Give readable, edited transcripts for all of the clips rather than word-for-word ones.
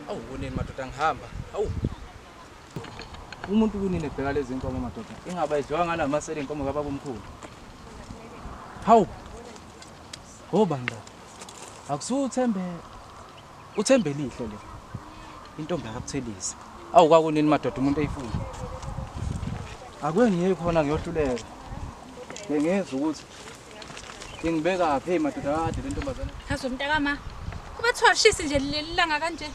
Awu kunini madoda ngihamba. Awu. Umuntu kunini ebheka lezi nkomo madoda. Ingaba idliwa ngalamasele inkomo kababa omkhulu. Hawu. Ngobani la? Akusuthembe. Uthembe lihle le. Intombi yakabuthelezi. Awu kwakunini madoda umuntu eyifuna. Akwe ngiye khona ngiyohluleka. Ngengezwa ukuthi ingibeka phi madoda kade le ntombazane. Yazi mntakama. Kube kuthiwa lishisi nje leli langa kanje.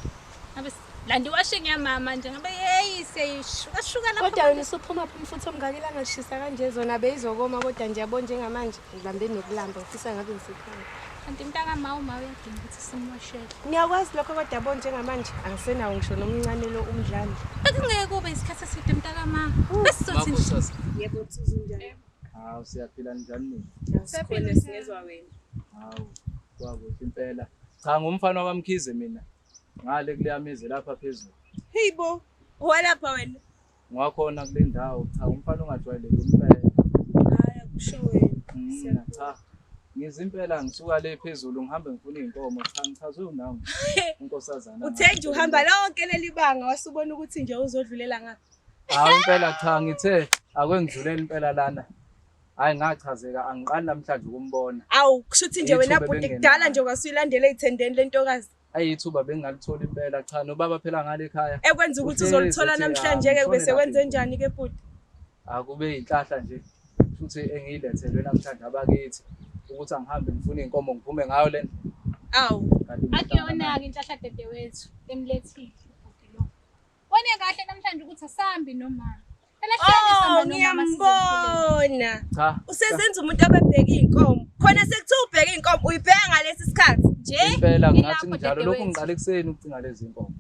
Ngabe landa iwashing yamama nje ngabe yeyi siyayishuka lapho. Kodwa wena usuphuma phuma futhi omngaka ilanga lishisa kanje zona beyizokoma kodwa nje yabo njengamanje ngilambe nokulamba ngifisa ngabe ngisekhaya. Kanti mntakama uma uyadinga ukuthi simwashele. Ngiyakwazi lokho kodwa yabo njengamanje angisenawo ngisho nomncane lo umdlandla. Bekungeke kube isikhathi eside mntakama. Besizothi nje. Makhosikazi. Yebo Mthuzu unjani? Hawu siyaphila njani nina? Sikhona singezwa wena. Hawu kwakuhle impela. Cha ngumfana wakamkhize mina. Ngale kuleya mizi lapha phezulu. Hey bo, walapha wena. Ngiwakhona kule ndawo. Cha umfana ongajwayeleki impela. Hayi akusho wena. Cha. Ngize impela ngisuka le phezulu ngihambe ngifuna iy'nkomo. Cha ngichazwe unami unkosazana. Uthe nje uhamba lonke leli banga wasubona ukuthi nje uzodlulela ngapha. Hawu impela cha ngithe ake ngidlulele impela lana. Hayi ngachazeka angiqali namhlanje ukumbona. Awu kusho ukuthi nje wena Ithuba bhuti ebengingenalo. kudala nje kwasuyilandela ey'thendeni lentokazi. Ayi ithuba bengingalithola impela cha nobaba phela ngale ekhaya. Ekwenza ukuthi Uhlezi uzolithola ethi, namhlanje "Ah, ke bese ngithole kwenze lapha njani ke bhuti? Akube yinhlahla nje futhi engiyilethelwe namhlanje abakithi ukuthi angihambe ngifune iy'nkomo ngiphume ngayo le ndlela. Awu Kanti ngihlangana nayo. Akuyona-ke inhlahla dadewethu emlethile ubhuti lo. Bone kahle namhlanje ukuthi asambi nomama. Phela hlale Oh sihamba nomama sizomkhuleka. ngiyambona. Cha. Usezenza umuntu abebheka iy'nkomo. Khona sekuthiwa ubheka iy'nkomo uyibheka ngalesi sikhathi. Nje Impela ngathi ilapho njalo lokhu dadewethu. ngiqala ekuseni ukucinga lezi nkomo.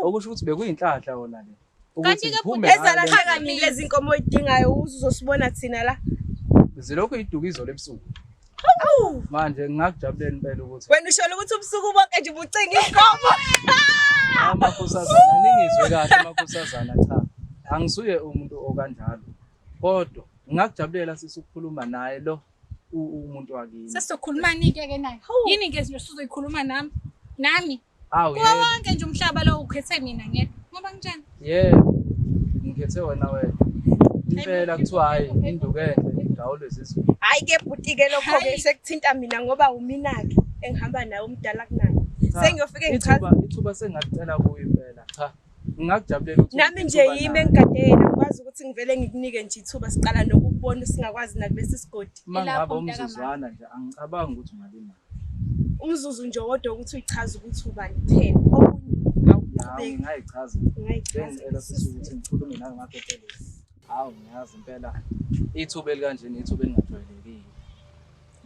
Okusho ukuthi bekuyinhlahla wona le. Ukuthi Kanti-ke ngiphume bhuti, ngayo le Ezalahleka ndlela. nini lezi nkomo oyidingayo ukuze uzosibona thina la. Zilokhu iduka izolo ebusuku. Awu Manje ngingakujabulela impela ukuthi wena usholo ukuthi ubusuku bonke nje ubucinga inkomo. amakhosazana ningizwe kahle amakhosazana cha. Angisuye umuntu okanjalo. Kodwa ngingakujabulela sisi ukukhuluma naye lo umuntu wakini. Sesizokhulumani-ke ke naye? Yini ke nje usuzoyikhuluma nami? Nami? Awu Kuwo yebo. wonke nje umhlaba lo ukhethe mina ngedwa. Ngoba ngitshani? Yebo. Ngikhethe wena wena. Impela kuthiwa hayi induku enhle igawulwe zizulu. Hayi ke bhuti ke lokho ke Hayi. sekuthinta mina ngoba umina-ke engihamba naye umdala kunaye. Cha, Sengiyofike ngichaze. Ithuba sengakucela kuyo impela. Cha. Ngingakujabulela ukuthi Nami nje ithuba yimi nawe. engigade yena ngikwazi ukuthi ngivele ngikunike nje ithuba siqala nokukubona singakwazi nakulesi sigodi. Uma Elapho ngabe mntakama. umzuzwana nje angicabangi ukuthi ungalimala. Umzuzu nje wodwa ukuthi uyichaze ukuthi ubani kuphela. Okunye Hawu awuqhubeki. ngingayichaza. Ungayichaza. Bengicela sisi ukuthi ngikhulume nawe ngakho phelele. Hawu ngiyazi impela ithuba elikanjena ithuba elingajwayelekile.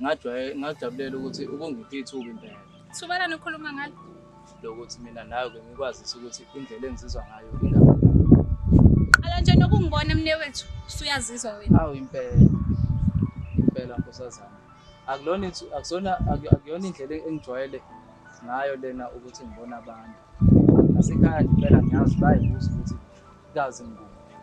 Ngajwaye ngajabulela ukuthi ukungipha ithuba impela Thuba lani ukhuluma ngalo? lokuthi mina nawe ke ngikwazise ukuthi indlela engizizwa ngayo ingaba. Qala nje nokungibona mnewethu, usuyazizwa wena. Hawu impela. Impela nkosazana. Akulona akusona akuyona indlela engijwayele ngayo lena ukuthi ngibona abantu. Nasekhaya nje impela ngiyazi bayibuza ukuthi kazi ngikuphi.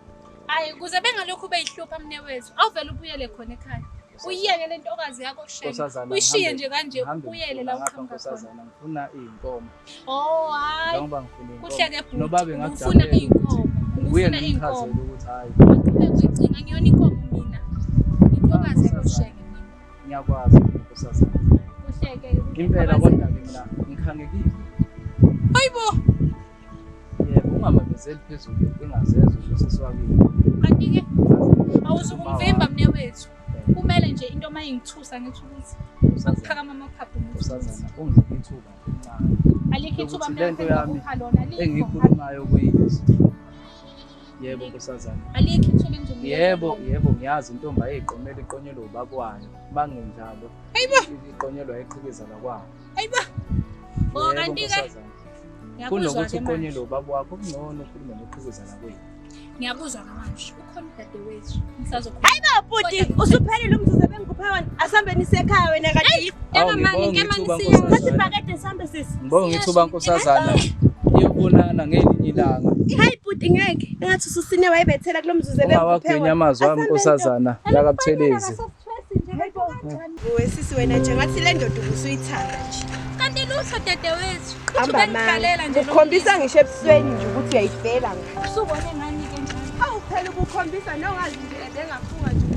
Hayi kuze bengalokhu beyihlupha mnewethu, awuvele ubuyele khona ekhaya. Uyiyeke le ntokazi yakho shame. Nkosazana, Uyishiye ngihambe- nje kanje ngihambe ubuyele ngifuna la ngapha uqhamuka khona. nkosazana ngifuna iy'nkomo. Oh hayi. Njengoba ngifuna iy'nkomo. Kuhle ke bhuti. Nobaba Ufuna engakujabulela ukuthi iy'nkomo. ngibuye Ufuna ngimchazele iy'nkomo. ukuthi hhayi Aqhubeke uyicinga ngiyona inkomo mina. Intokazi yakho shenge mina. ngiyakwazi nkosazana. Kuhle ke. Impela kodwa-ke mina ngikhangekile. Hayibo. Yebo, ungamemezeli phezulu ingazezwa usisi wakini. Kanti ke awuzukumvimba mnewethu. Kumele nje into uma ingithusa ngithi ukuthi akuphakama amaphaphu ngithi ukuthi Nkosazana, unginike ithuba nje elincane. alikho ithuba Ukuthi mina lento yami engingakupha lona alikho. Engiyikhulumayo kuyizwe. Yebo nkosazana. Alikho ithuba engizokunikeza Yebo, lona. yebo ngiyazi intombi ayiqomela iqonyelwe ubaba wayo. Mangenjalo. Hayibo. Iqonyelwa ayiqhikiza lakwayo. Hayibo. Oh Yebo, kanti ke nkosazana. ngiyakuzwa Kunokuthi ke manje. uqonyelwe ubaba wakho kungcono ukhulume noqhikiza lakwenu. Ngiyakuzwa ke manje. Ukhona udadewethu. Ngisazokhuluma. Hayi bo bhuti usuphelile umzuzu ebengikuphe wona. Asambe nisekhaya wena kade yikho. Awu, Kemani ngibonge kemani ithuba siya. nkosazana. Thatha ibhakede sihambe sisi. Ngibonge ithuba nkosazana. Iyobonana ngelinye ilanga. Hayi bhuti ngeke. Engathi ususine wayibethela kulo mzuzu Ungawagwinya amazwi ami nkosazana yakaButhelezi. Wesisi wena nje ngathi le ndoda ubusuyithanda nje. Kanti lutho dadewethu. Uthi Hamba bengikhalela nje lo Ukhombisa ngisho ebusweni nje ukuthi uyayifela ngayo. usubone ngani ke nje. Awu phela ukukhombisa nongazi nje ebengafunga nje